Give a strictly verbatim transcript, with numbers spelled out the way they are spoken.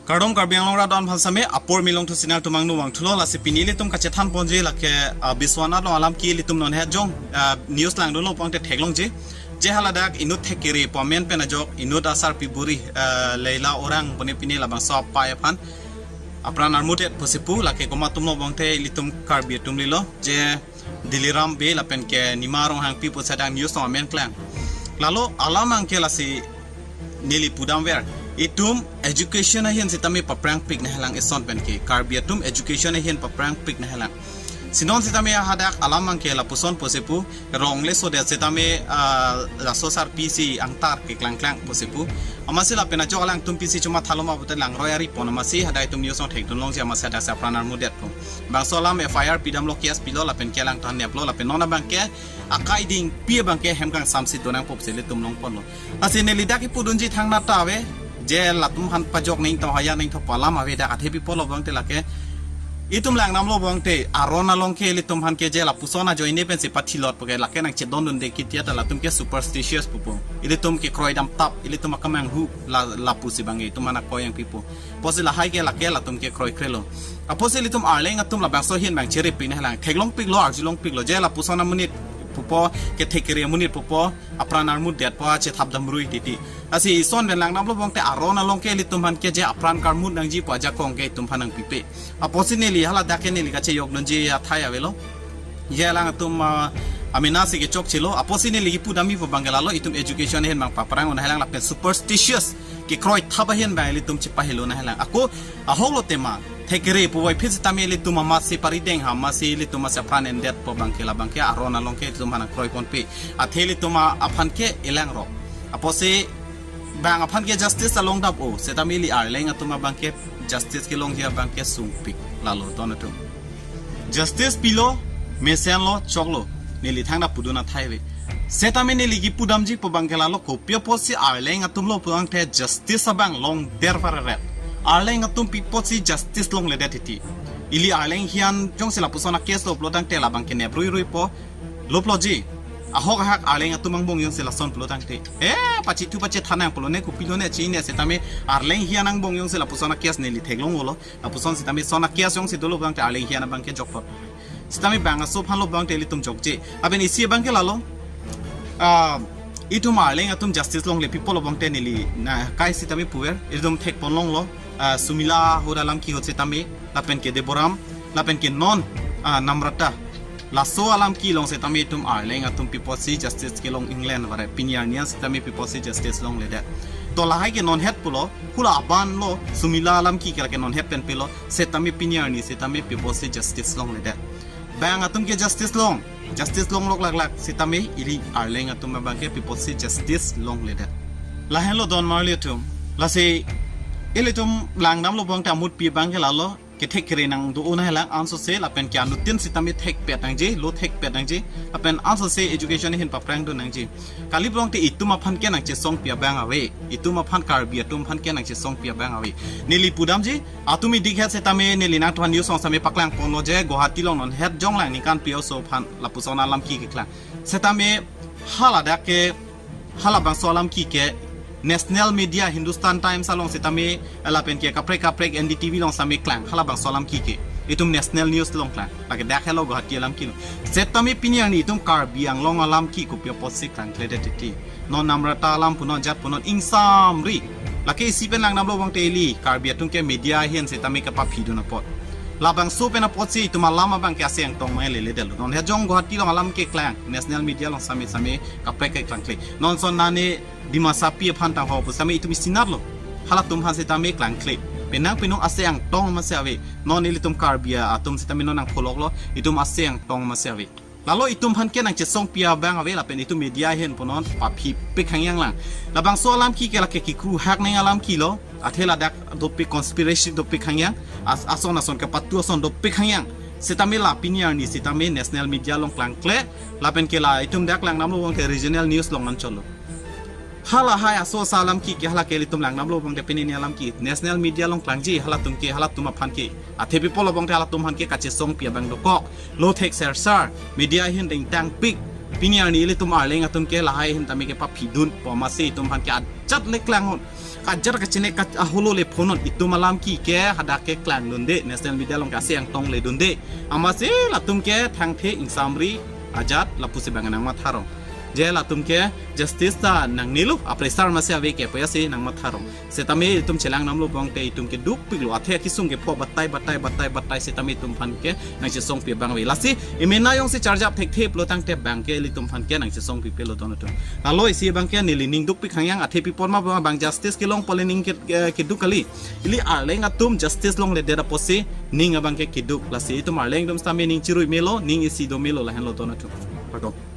Kardom Karbi Anglong rat do-an aphan sitame, apor milong thu sinar tumang nu vang thulo. Lasi pini ilitum kachethan ponji lake, ah, Biswanath along alam ke ilitum non he jong, ah, news langdunlo pulote theklongji. Je haladak inut thekere pu amen pen ajok inut asarpi buri, ah, Leila Orang pune pini labangso apai aphan apran armudet pusi pu, lake komat atumlo pulote ilitum Karbi atum lilo. Je Diliram Bey lapen ke Nima Ronghangpi pusi adang news along amen klang. Lalo alam abangke lasi neli pudamver. Itum education ahin sitame paprangpik nanghelang, ison pen ke Karbi atum education ahin paprangpik nanghelang. Si non sitame hadak alam abangke lapuson pusi pu, rong le sodet sitame, ah, laso asarpi si angtar keklangklang pusi pu. Amatsi lapen ajok alangtum pisi chuma thaloma pute langroi ari pon amatsi hadak itum news along thekdunlongji, amatsi hadak si apran armudet pu. Bangso alam F I R pidamlo, case pilo lapen ke alangtum neplo lapen non abangke akai dingpi abangke hem kangsamsi donang pusi ilitum longponlo. Lasi neli dak kipudunji thangnat ta ave, je latum aphan pajok ning tho, haya ning tho pu alam ave dak, athe pi pulo pulote lake itum langdamlo pulote aron along ke ilitum aphan ke je lapuson ajoine pensi pathilot puke lake nangchedondunde kiti ta latum ke superstitious pupo. Ilitum ke kroidam tap, ilitum akamanghu la, lapusi abang itum aphan akoi yang pipo. Apotsi lahai ke lake latum ke kroikrelo. Apotsi ilitum Arleng atum labangso ahin abang cheripik nanghelang. Theklongpiklo, arjulongpiklo. Je lapuson amonit pupo, kethekere amonit pupo, apran armudet pu chethap damrui titi. Lasi ison pen langdamlo pulote aron along ke ilitum aphan ke je apran karmut nangji pu ajakong ke itum aphan nangpipe. Apotsi neli haladak ke neli kachejokdunji athai avelo. Je alangtum, ah, amena si kechokchelo. Apotsi neli kipudamji pu abangke lalo, itum education ahin abang paprang nanghelang lapen superstitious kekroi thap ahin abang ilitum chepahelo nanghelang. Ako ahoklo tema, thekere puvoiphit sitame ilitum amatsi parideng ha, amatsi ilitum amatsi apran endet pu abangke labangke aron along ke ilitum aphan kroiponpe. Athe ilitum aphan ke elangrok. Apotsi bang aphan ke justice along dap o, sitame ili Arleng atum abangke justice kelongji abangke sungpik, lalo don atum. Justice pilo, mesenlo, choklo, neli thangnat pudun athai ave. Sitame neli kipudamji pu abangke lalo, kopi apotsi Arleng atumlo pulote justice abang longder vareret. Arleng atum pi apotsi justice longledet titi. Ili Arleng ahin jongsi lapuson a-case lo pulo tangte labangke nepruiruipo. Loploji. Ahok ahak Arleng atum angbong jongsi lason pulo tangte, eh, pachethu pachethan nang pulo ne, kopilo ne chine, sitame Arleng ahin angbong jongsi lapuson a-case neli theklonglo. Lapuson sitame son a-case jongsi dolo pulote Arleng ahin abangke jokpot. Sitame bang aso aphanlo pulote ilitum jokje. Lapen isi abangke lalo, ah, itum Arleng atum justice longle pi pulo pulote neli na kai sitame puver, ilitum thekponlonglo, ah, Sumila ahut alam ke ahut sitame, lapen ke Deboram, lapen ke non, ah, Namrata. Laso alam kelong sitame itum Arleng atum pi apotsi justice kelong, England vare, pini arni an sitame pi apotsi justice longledet. To lahai ke non het pulo, hula aban lo, Sumila alam ke lake non het pen pilo, sitame pini arni sitame pi apotsi justice longledet. Bang atum ke justice long, justice longlok laklak sitame ili Arleng atum abangke pi apotsi justice longledet. Lahenlo don marli atum. Lasi ilitum langdamlo pulote amutpi abangke lalo, kethekere nang do-o nanghelang ansose lapen ke anuttin sitame thekpet nangji, lo thekpet nangji, lapen ansose education ahin paprangdun nangji. Kali pulote itum aphan ke nangchesongpi abang ave, itum aphan, Karbi atum aphan ke nangchesongpi abang ave. Neli pudamji, atum idik het sitame neli nangtuan news along sitame paklangponlo je Guwahati along non het jonglang ningkan pi oso aphan lapuson alam ke keklang. Sitame haladak ke halabangso alam ke ke national media Hindustan Times along sitame lapen ke kaprek kaprek N D T V along sitame klang halabangso alam ke ke. Itum national news along klang. Lake dak helo Guwahati alam kelo. Sitame pini arni itum Karbi Anglong alam ke kopi apotsi klangkledet titi. Non Namrata alam punon, jat punon, ingsamri. Lake isi pen langdamlo pulote ili Karbi atum ke media ahin sitame kapaphidun apot. Labangso pen apotsi itum alam abangke ase angtong ma lele detlo. Non het jong Guwahati along alam keklang, national media along sitame sitame kaprek keklangkle. Non son nane Dimasa pi aphan tangho pu sitame itum isinatlo. Halatum aphan sitame klangkle. Penang penung ase angtong masi ave. Non ilitum Karbi atum sitame non nangpholoklo, itum ase angtong masi ave. Lalo itum aphan ke nangchesongpi abang ave lapen itum media ahin punon paphipik hangyang lang. Labangso alam ke ke lake kikru hak neng alam kelo. Athe ladak dopik, conspiracy dopik hangyang. As, ason ason kepatu ason dopik hangyang. Sitame la pini arni sitame national media along klangkle. Lapen ke la itum dak langdamlo pulote regional news along anchotlo. Halahai aso asa alam ke ke hala ke ilitum langdamlo pulote pini arni alam ke national media along klangji, halatum ke, halatum aphan ke. Athe pi pulo pulote halatum aphan ke kachesongpi abang dokok. Lo thek sersar, media ahin dengtangpik. Pini arni ilitum Arleng atum ke lahai ahin tame kepaphidunpo masi itum aphan ke ajat le klanghon. Kajar kachine kat aholo le phonon itum alam ki ke hadak ke klangdunde, national media along ke asi angtong ledunde. Amatsi latum ke thangthe ingsamri ajat lapusi bang nangmatharong. Je latum ke justice ta nangnelo, apressar masi ave ke pusi nangmatharong. Setame itum chelang namlo bangte itum ke dukpiklo, athe akisung ke pho batai batai batai batai setame itum aphan ke nangchesongpi abang ave. Lasi imena jongsi charjap thekthe pulo tangte bang ke ilitum aphan ke nangchesongpi pelo don atum. Lalo isi bang ke neli ning dukpik hangyang, athe pi apot ma bang justice kelong pole ning ke, eh, keduk kali. Ili arleng atum justice longledet apotsi ning abang ke keduk. Lasi itum arleng atum setame ning chirui melo, ning isi do melo lahenlo don atum. Pardon.